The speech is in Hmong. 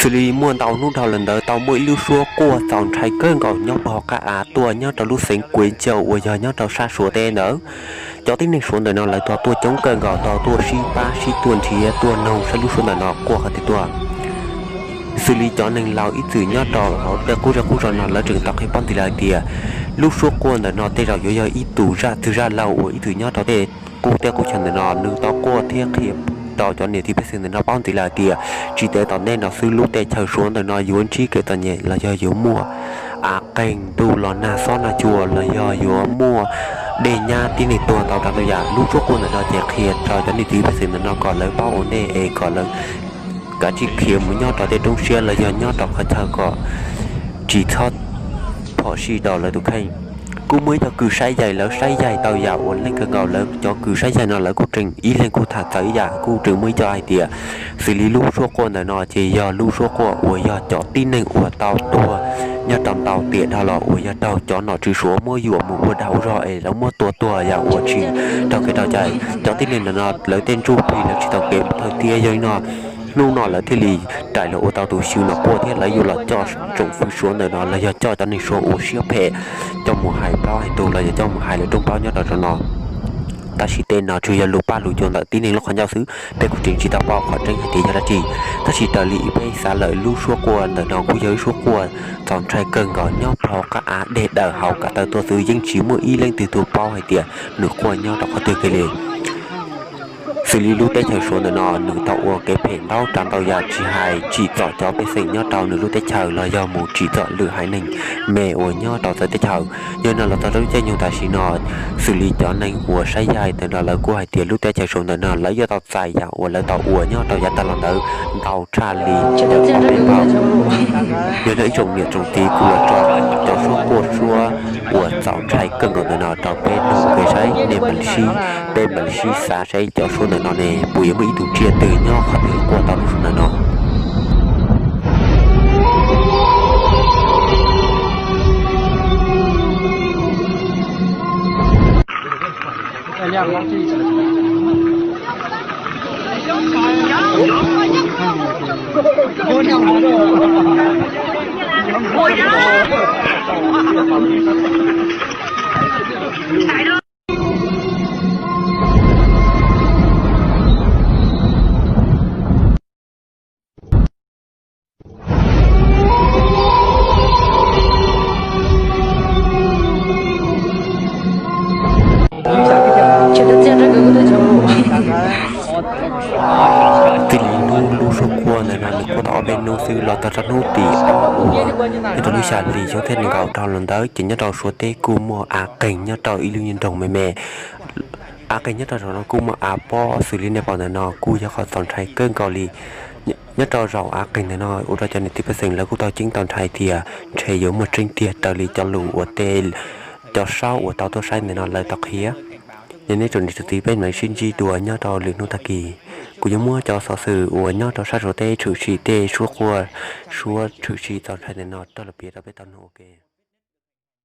Xws li muaj ntau hnub dhau los ntawd tau muaj ib lub suab quaj txaus ntshai kawg nkaus nyob puag hauv qab av tuaj nyob rau lub xeev Kuev Ncau uas yog nyob rau sab Suav teb ntawd. Cov tib neeg Suav ntawm no lawv tau tuaj coob kawg nkaus tau tuaj sib pab sib tuaj nrhiav tuaj noog saib lub suab ntawm no quaj qhov twg tuaj. Xws li cov neeg laus ib txwm nyob rau hauv tej qub zej qub zog no lawv tseem tau qhia paub ntxiv lawm hais tias lub suab quaj ntawm no tej zaum yuav yog ib tus zaj twg zaj laug uas ib txwm nyob rau tej qub teb qub chaw ntawm no nws tau quaj thiab qhia rau cov niam txiv pej xeem ntawm no paub ntxiv lawm hais tias tsis ntev tom ntej no xwb lub teb chaws Suav ntawm no yuav ntsib kev txom nyem los yog yuav muaj av qeeg ntuj los nag xob nag cua los yog yuav muaj dej nyab tib neeg tuag ntau tsav ntau yam. Lub suab quaj ntawm no ces qhia rau cov niam txiv pej xeem ntawm no kom lawv paub ua ntej es kom lawv kav tsij khiav mus nyob rau tej roob siab los yog nyob rau qhov chaw kom tsis txhob phom sij rau lawv tus kheej. Kuj muaj ib co kws saib yaig lawv saib yaig tau yam uas leej kawg nkaus lawv cov kws saib yaig no lawv kuj tseem ib leeg kuj tham txawv ib yam kuj tseem muaj ib co hais tias xws li lub suab quaj ntawm no ces yog lub suab quaj uas yog cov tib neeg uas tau tuag nyob rau ntau tiam dhau los uas yog raug cov nom tswv Suav muab yuam mus ua dag ua zog es lawv muab tua tuag yam uas tsis raug kev tau cai. Cov tib neeg ntawm no lawv tej ntsuj plig lawv tsis tau kev thawj thiab yog li no hnub no lawv thiaj li rais los ua tau tus xyw no quaj thiab lawv yuav los coj tsoom fwv Suav ntawm no los yog coj cov neeg Suav uas siab phem coj mus hais plaub hais ntug los yog coj mus hais lawv rooj plaub nyob rau saum no. Tab sis tej no tsuas yog lus paj lus cua ntawm tib neeg lub qhov ncauj xwb, peb kuj tseem tsis tau paub qhov tseeb hais tias yog dab tsi. Tab sis raws li peb xav lawm lub suab quaj ntawm no kuj yog ib suab quaj txaus ntshai kawg nkaus nyob puag hauv qab av dej daws hauv kav taw tuaj xwb yeej tsis muaj ib leej twg tuaj paub hais tias nws quaj nyob rau qhov twg kiag li. Xws li lub teb chaws Suav ntawm no nws tau ua kev phem ntau tsav ntau yam tsis hais tsim txom cov pej xeem nyob rau nws lub teb chaws los yog mus tsim txom lwm haiv neeg me uas nyob rau txawv teb chaws. Yog no los txog rau lub caij nyoog tam sim no, xws li cov neeg uas saib yaig ntawm no lawv kuj hais tias lub teb chaws Suav ntawm no lawv yuav tau txais yam uas lawv tau ua nyob rau yav tag los ntawd ntau tshaj li cov peb pab. Yog no ib tsoom niam tsoom txiv kuv los tso cov suab quaj suab uas txaus ntshai kawg nkaus ntawm no rau peb tau kev saib nej mam li sib, peb mam li sib xav saib cov suab ntawm no ne puas yuav muaj ib tug tsiaj twg nyob qhov twg quaj tau lub suab ntawm no. Txij li hnub lub suab quaj ntawm no nws quaj tau ob peb hnub xwb los txog rau hnub tim ob uas nyob rau lub xya hli xyoo ob txhiab nees nkaum dhau los ntawd ces nyob rau Suav teb kuj muaj av qeeg nyob rau ib lub nroog me me. Av qeeg nyob rau saum no kuj muaj av pob xws li nej pom ntawm no kuj yog qhov txaus ntshai kawg nkaus li. Nyob rau zaum av qeeg ntawm no ua rau cov niam txiv pej xeem lawv kuj tau ceeb tau ntshai tias ntshe yuav muaj tseeb tiag raws li cov lus uas tej cov saub uas tau tuaj saib ntawm no lawv tau qhia. Yog nej tsoom niam tsoom txiv peb mam li sib ntsib dua nyob rau lwm hnub tag kis. Kuv yuav muab cov xov xwm uas nyob rau sab Suav teb tshwm sim tej suab quaj suab tshwm sim txaus ntshai ntawm no rov los piav rau peb tau mloog ua ke.